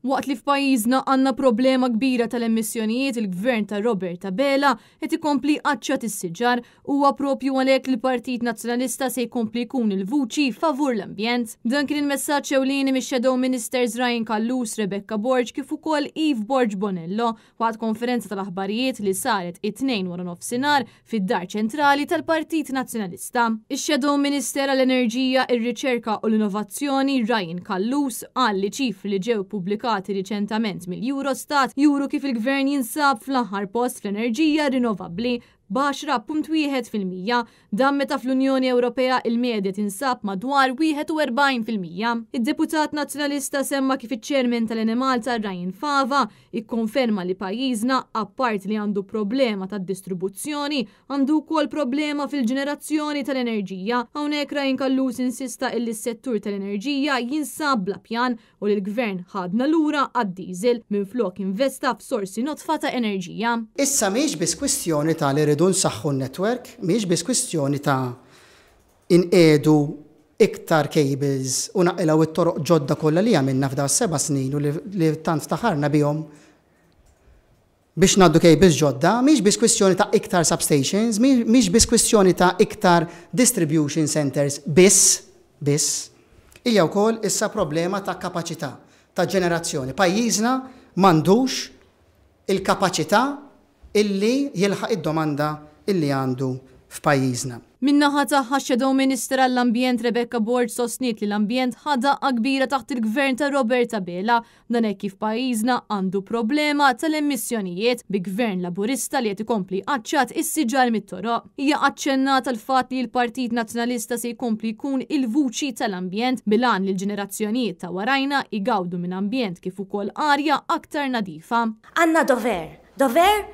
Waqt li f'pajjiżna għandna problema kbira tal-emissjonijiet, il-Gvern ta' Robert Abela qed ikompli jqaċċat is-siġar. Huwa propju għalhekk li l-Partit Nazzjonalista se jkompli jkun il-vuċi favur l-ambjent. Dan kien il-messaġġ ewlieni mix-Shadow Ministers Ryan Callus, Rebecca Borg kif ukoll Eve Borg Bonello waqt konferenza tal-aħbarijiet li saret it-Tnejn waranofsinhar fid-Dar Ċentrali tal-Partit Nazzjonalista. Ix-Shadow Minister għall-Enerġija, ir-Riċerka u l-Innovazzjoni, Ryan Callus, qal li ċifri li ġew ippubblikati riċentament mill-Eurostat juru kif il-Gvern jinsab fl-aħħar post fl-enerġija rinnovabbli b'10.1%. Dan meta fl-Unjoni Ewropea il-medja tinsab madwar 41%. Id-deputat Nazzjonalista semma kif iċ-Chairman tal-Enemalta Ryan Fava ikkonferma li pajjiżna, apparti li għandu problema tad-distribuzzjoni, għandu wkoll problema fil-ġenerazzjoni tal-enerġija. Hawnhekk Ryan Callus insista illi s-settur tal-enerġija jinsab bla pjan u li l-Gvern ħadna lura għad-diesel minflok investa f'sorsi nodfa ta' enerġija. Issa mhijiex biss kwistjoni ta' li rridu nsaħħu n-network, mhijiex biss kwistjoni ta' inqiegħdu iktar cables u naqilgħu t-toroq ġodda kollha li għamilna f'dawn is-seba' snin u li tant ftaħarna bihom biex ngħaddu cables ġodda, mhijiex biss kwistjoni ta' iktar substations, mhijiex biss kwistjoni ta' iktar distribution centres biss, biss. Hija wkoll issa problema ta' kapaċità, ta' ġenerazzjoni. Pajjiżna m'għandux il-kapaċità illi jilħaq id-domanda illi għandu f'pajjiżna. Min-naħa tagħha x-Shadow Minister għall-Ambjent Rebecca Borg sostniet li l-ambjent ħa daqqa kbira taħt il-Gvern ta' Robert Abela. Dan hekk kif pajjiżna għandu problema tal-emissjonijiet bi Gvern Laburista li qed ikompli jqaċċat is-siġar mit-toroq. Hija aċċennat għall-fatt li l-Partit Nazzjonalista se jkompli jkun il-vuċi tal-ambjent bil-għan li l-ġenerazzjonijiet ta' warajna jgawdu minn ambjent kif ukoll arja aktar nadifa. Għandna dover, dover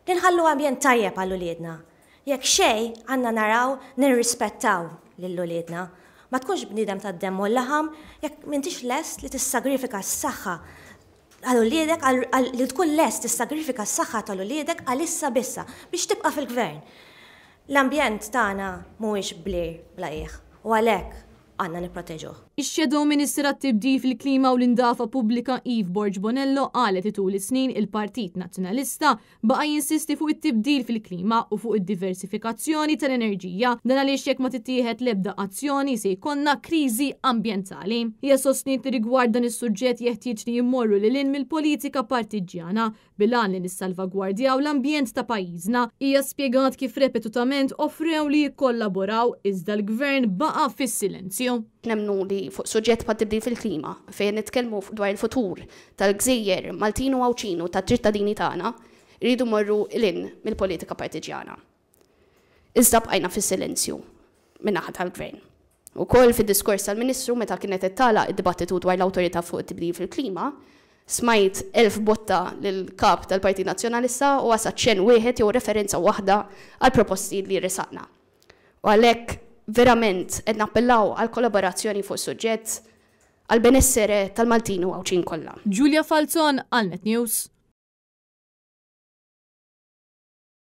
li nħallu ambjent tajjeb għal uliedna. Jekk xejn, għandna naraw nirrispettaw lil uliedna. Ma tkunx bniedem tad-demm u l-laħam jekk m'intix lest li tissagrifika s-saħħa għal uliedek, li tkun lest tissagrifika s-saħħa tal-uliedek għal issa bissa biex tibqa' fil-gvern. L-ambjent tagħna mhuwiex blir bla qiegħ u għalhekk għandna nipproteġuh. Ix-Shadow Minister għat-Tibdil fil-Klima u l-Indafa Pubblika Eve Borg Bonello qalet li tul is-snin il-Partit Nazzjonalista baqa' jinsisti fuq it-tibdil fil-klima u fuq id-diversifikazzjoni tal-enerġija. Dan għaliex jekk ma tittieħed l-ebda azzjoni se jkollna kriżi ambjentali. Hija sostniet li rigward dan is-suġġett jeħtieġ li jimmorru lil hinn mill-politika partiġġjana bil-għan li nissalvagwardjaw l-ambjent ta' pajjiżna. Hija spjegat kif repetutament offrew li jikkollaboraw iżda l-Gvern baqa' fis-silenzju. Nemmnu li fuq suġġett bħat-tibdil fil-klima, fejn nitkellmu dwar il-futur tal-gżejjer Maltin u Għawdxin u taċ-ċittadini tagħna, irridu mmorru 'l hinn mill-politika partiġjana. Iżda bqajna fis-silenzju min-naħa tal-Gvern. Ukoll fid-diskors tal-Ministru meta kienet qed tagħlaq id-dibattitu dwar l-Awtorità fuq it-Tibdil fil-Klima, smajt 1000 botta lill-Kap tal-Partit Nazzjonalista u għas aċċenn wieħed jew referenza waħda għall-proposti li ressaqna. U għalhekk verament qed nappellaw għal kollaborazzjoni fuq is-suġġett għall-benessere tal-Maltin u Għawdxin kollha. Julia Falzon għal Net News.